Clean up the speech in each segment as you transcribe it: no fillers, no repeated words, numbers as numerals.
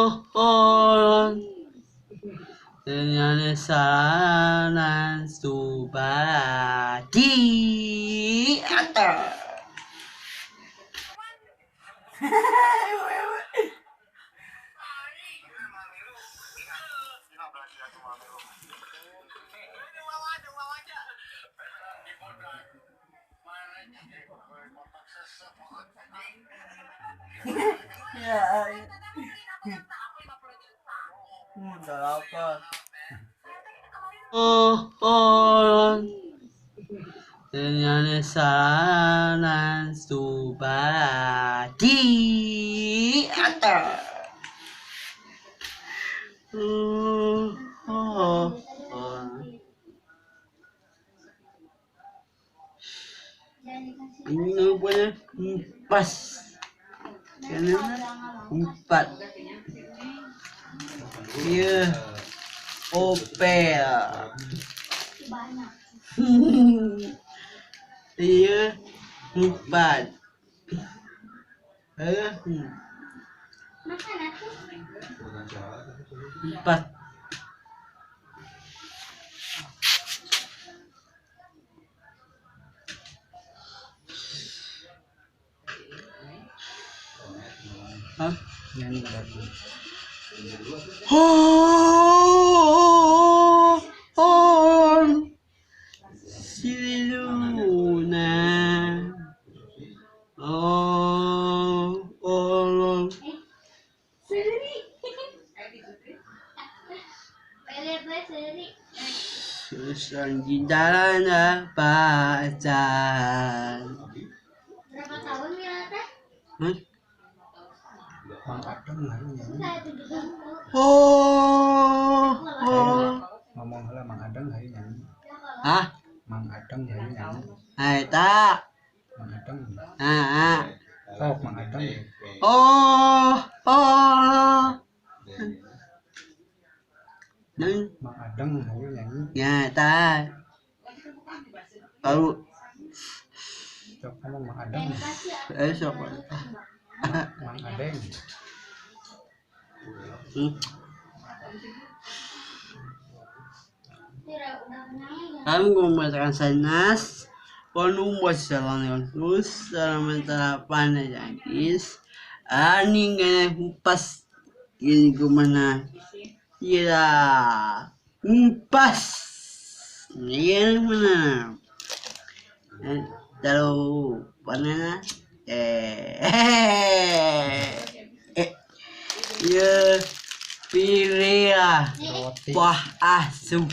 Oh, oh. Dengan saran subadi atas. Ya. Delapan. Oh, oh. Dengan saran subadi atas. Oh, oh, oh. Ini punya pas. Empat. Iya. Opel. Iya. Empat. Empat. Hah? Nyanyi lagi. Oh, oh, si Luna. Oh, oh. Berapa tahun Mila teh? Mang Adeng hayu nyanyi. Oh, oh. Ngomong heula Mang Adeng hayu nyanyi. Hah? Mang Adeng hayu nyanyi. Eta. Mang Adeng. Heeh. Sok Mang Adeng. Oh, oh. Mang Adeng hayu nyanyi. Ya, eta. Lalu sok ngomong Mang Adeng. Sok. Mang Adeng. Kami mengatakan sanas penuh wassalamualaikum warahmatullahi wabarakatuh. Ani ngana pas ini gimana? Ya, pas. Ini mana? Taruh banana. Ya, pilih roti. Wah, asu.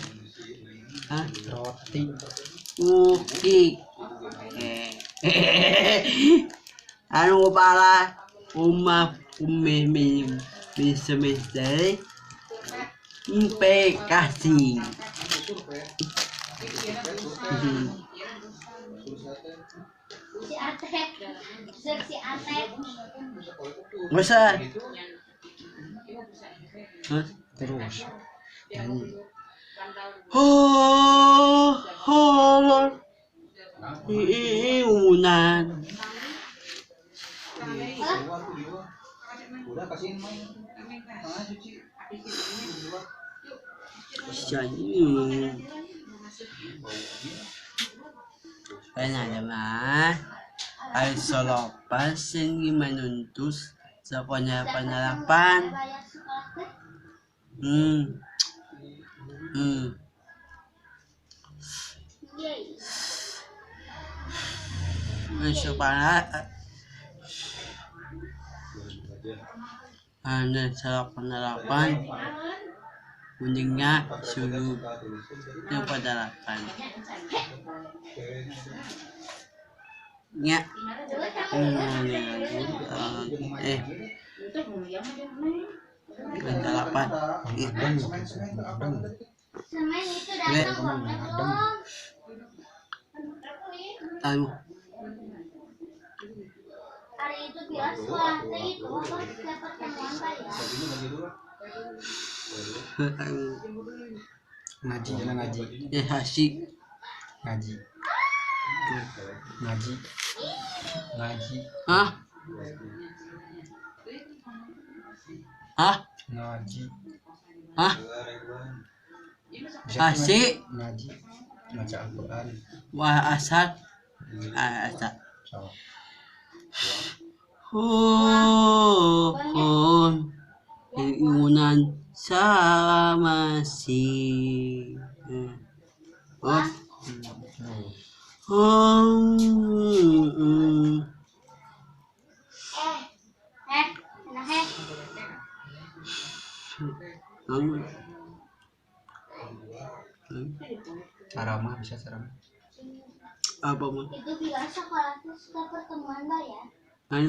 Roti. Uki. Anu pala uma ume mi semester kasih. Si Atep, si Atep. Masa? Terus nyanyi. Oh, oh, iunan. Udah kasihin main. Cuci. Panalama ay solopan sing manuntus sa kanya panalapan. So para ano sa panalapan kuning nga sulub ng padalapan. Nga. Padalapan. Aduh. Hari itu bilang sekolah itu apa pertemuan Pak ya? Ngaji jalan ngaji. Ya hasi. Ngaji. Ngaji. Ngaji. Hah? Hah? Ngaji. Hah? Bisa Asik. Ngaji. Baca Al-Quran. Wah asal. Asal. So. Hukum Yunan sama si. Oh. Ceramah, bisa ceramah. Apa mah? Itu biasa sekolah tuh suka pertemuan, Mbak ya. Mana?